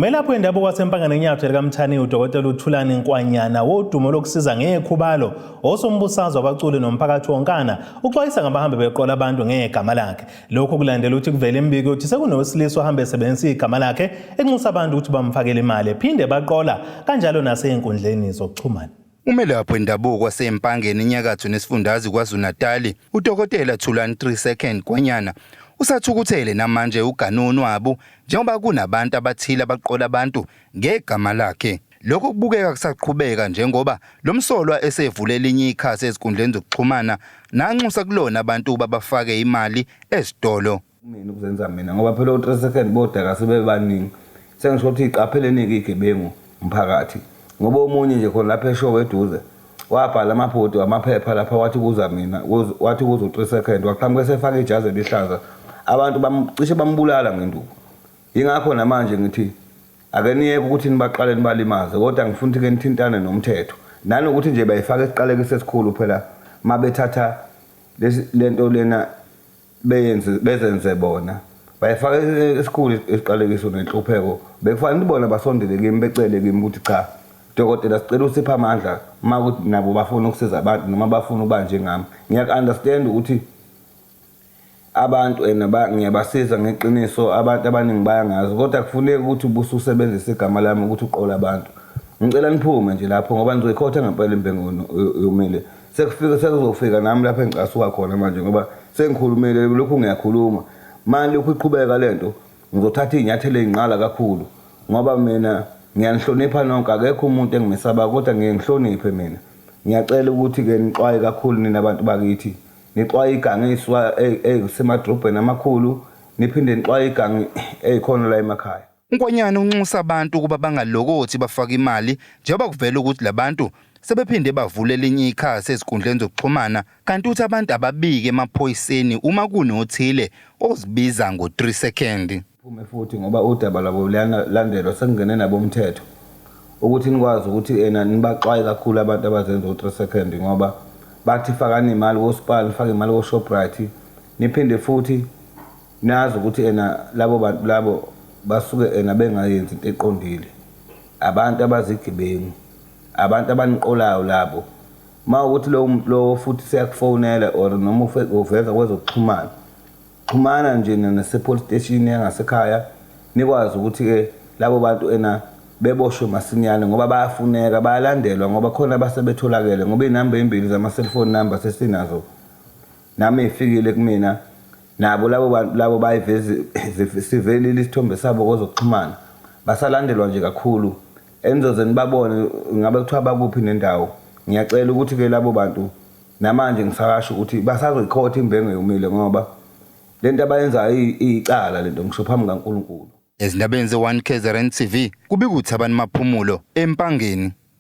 Umelaphi wendabuko waseMpangeni eNyatho likaMthaniya uDokotela uThulani Nkwanyana wodumo lokusiza ngekhubalo osombusazwe abaculi nomphakathi wonkana uxwayisa ngabahambe beqola abantu ngegama lakhe. Lokhu kulandela ukuthi kuvele imibiko yokuthi sekunowesilisa ohambe esebenzisa igama lakhe enxusa abantu ukuthi bamfakele imali ephinde baqola kanjalo nasey'nkundleni zokuxhumana. Umelaphi wendabuko waseMpangeni enyakatho nesifundazwe KwaZulu-Natali, uDokotela Thulani 3 Second Kwanyana, usathukuthele namanje uganonwabu njengoba kunabantu abathile abaqola abantu ngegama lakhe. Lokhu kubukeka kusaqhubeka njengoba lo msolwa esevule elinye ikhasi ezinkundleni zokuxhumana nanxusa kulona abantu ukuba bafake imali ezitolo. Mina ukuzenza mina ngoba phela o-3 second bodaka sebebaningi. Sengisho ukuthi iqapheleni-ke igebengu mphakathi ngoba omunye nje khona lapha eshowe eduze wabhala amabhodi amaphepha lapha wathi kuza mina wathi kuza u-3 second waqhamuka esefaka ijazi elihlaza abantu cishe bambulala ngenduku. Yingakho namanje ngithi ake niyeke ukuthi nibaqale nibalimaze kodwa ngifuna ukuthi ke nithintane nomthetho nanokuthi nje bayifaka isiqalekiso esikhulu phela mabethatha lento lena beyenze bezenze bona bayifaka esikhulu isiqalekiso nenhlupheko. Bekufanele bona basondele kimi becele kimi ukuthi cha dokotela, sicela usiphe amandla uma ukuthi nabo bafuna ukusiza abantu noma bafuna ukuba njengami. Ngiyaku-understand ukuthi abantu and ngiyabasiza ngeqiniso, abantu abaningi bayangazi, kodwa kufuneka ukuthi ubususebenzisa igama lami ukuthi uqole abantu. Ngicela niphume nje lapho ngoba nizoyikhotha ngempela imbengo yomile. Sekufika sekuzofika nami lapho engicasuka khona manje ngoba sengikhulumile lokhu ngiyakhuluma. Manje lokhu iqhubeka lento ngizothatha iy'nyathelo ey'nqala kakhulu ngoba mina ngiyanihlonipha nonke, akekho umuntu engimesaba kodwa ngiye ngihloniphe mina. Ngiyacela ukuthi-ke nixwaye kakhulu nina bantu bakithi, nixwaye igange ey'suka ey'semadrobheni amakhulu, niphinde nixwaye igange ey'khona la emakhaya. UNkwanyana unxusa abantu ukuba bangalokothi bafake imali njengoba kuvela ukuthi labantu sebephinde bavula elinye ikhasi ezinkundleni zokuxhumana kanti uthi abantu ababike emaphoyiseni uma kunothile ozibiza ngo-3 second. Phume futhi ngoba udaba lwabo luyalandelwa sekungene nabomthetho ukuthi nikwazi ukuthi ena nibaxwaye kakhulu abantu abazenza o-3 second ngoba bathi fakani imali koSpar, nifake imali ko-Shoprite, niphinde futhi nazi ukuthi ena labo bantu labo basuke ena bengayenzi into eqondile. Abantu abazigebengu, abantu abaniqolayo labo. Uma ukuthi lowo muntu lowo futhi seyakufonela or noma uveza kwezokuxhumana, xhumana nje nase-police station yangasekhaya nikwazi ukuthi-ke labo bantu ena beboshwe masinyane ngoba bayafuneka, bayalandelwa ngoba khona abasebetholakele ngoba iy'namba ey'mbili zama-cellphone number sesinazo. Nami ey'fikile kumina nabo labo bantu labo bayivezi sivelile isithombe sabo kwezokuxhumana, basalandelwa nje kakhulu. Enizoze nibabone ngabe kuthiwa bakuphi nendawo. Ngiyacela ukuthi-ke labo bantu namanje ngisakasho ukuthi basazoyikhotha imbenge yomile ngoba lento abayenzayo iyicala lento ngisho phambi kaNkulunkulu. Ezindabeni ze-1 KZN TV kubika uThabani Maphumulo eMpangeni.